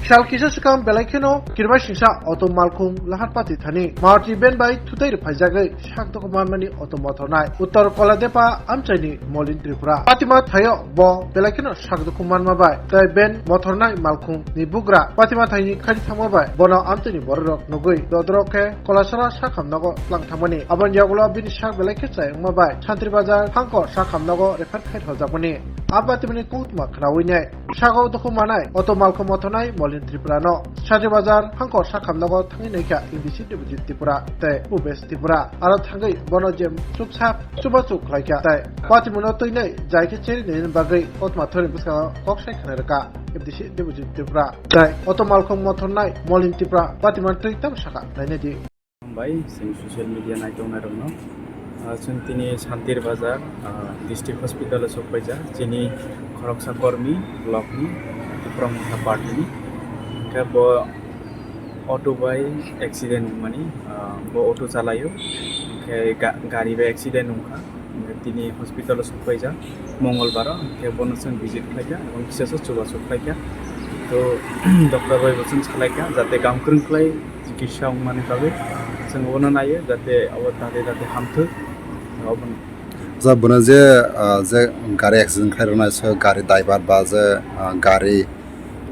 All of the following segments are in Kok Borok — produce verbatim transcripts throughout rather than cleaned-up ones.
Sal kisa swkang belai kheno kirima singsa auto malkhung Laharpati thani Maruti van bai thutai rwphaijagwi sak dukhu manmani auto mothornai Uttor Koladepa amchaini Molin Tripura. Patima thaio bo belai kheno sak dukhu manma bai tei van mothornai malkhung ni bugra Patima thaini khari thangma bai bono amchaini bororok nugwi dodrok khe Kolasora sakham nogo tlang thangmani. Aboni yagulo bini sak belai khe chayungma bai Santri Bazar hangkor sakham nogo refer khai rwjakmani. A Patimani kungtma khnaui nai. Sago dukhu manai auto malkhung mothornai Molin Tripura no Santri Bazar hangkor sakham nogo thangwi naikha M D C Debojit Tripura tei Bhupesh Tripura. Aro thangwi bono jem chupsap chubachu khlaikha tei Patimano twinai jai khe cheri nini bagwi kotma thori bwskango kok sai khna rwkha M D C Debojit Tripura tei auto malkhung mothornai Molin Tripura Patimano twi tamo saka nainai di. Hambai, chwng social media naitongnai rokno. Ah, chwng tini Santir Bazar, ah, district hospital o sokpaijak, chini khoroksa kormi, block ni, Tipra Motha party ni. Hwnkhe bo auto bai accident wngmani, ah, bo auto chalaio, hwnkhe ga-, gari bai accident wngkha. Hwnkhe tini hospital o sokpaijak Mongolbar o, hwnkhe bono chwng visit khlaikha, ebong kisa se chubachu khlaikha. To, doctor bai bo chwng salaikha, jate gam kwrwng khlai chikitsa wngmani bagwi chwng bono naio, jate abo dade dade hamthwk, obono. Ja, bono je, ah, je gari accident khlai rwnai, so gari driver ba je, ah, gari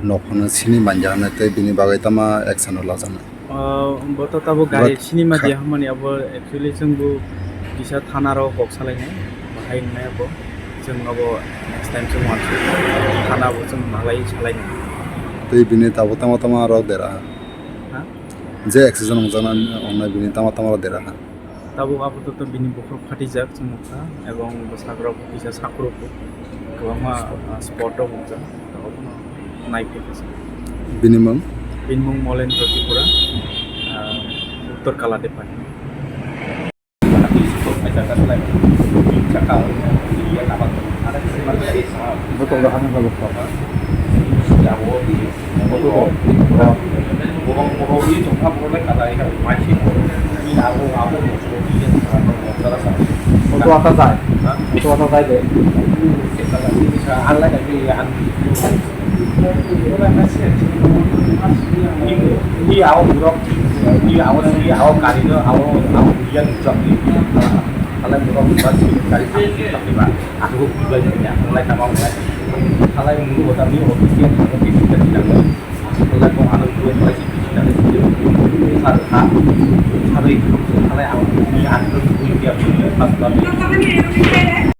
nophano sini manya hwnwi tei bini bagwi tamo action rok lajaknai. Ah, bo to tabuk gari sini ma diya hwnmani abo actually chwng bo kisa thana rok kok salainai, bahai wngnai abo chwng abo next time chwng wansuk thana bo chwng malai salainai. Tei bini tabuk tamo tamo rok dera ha? Ha? Je accident wngjak wngnai bini tamo tamo rok dera ha? Tabuk apatot bini bukhuk phatijak chwng nukha, ebong bwsarok kisa sakhurok kwbangma, ah, spot rok nukjak, obono naiphai kha. Bini mung? Bini mung Molendra Tripura, ah, Uttor Kaladepa. Auto ata jai. Ha? Auto ata jai de. Ni awo burok, ni awo, ni awo gari no, awo, awo yang jok ni. Halai burok bas gari tak tak ba. Aku bukan ya, halai tamam halai. Halai mulu hotam ni office ya, office kita tidak. Halai kong ano dua kali sih, kita ada sih. Sar ha, sar itu, halai aku ni anu dua dia punya pas kami.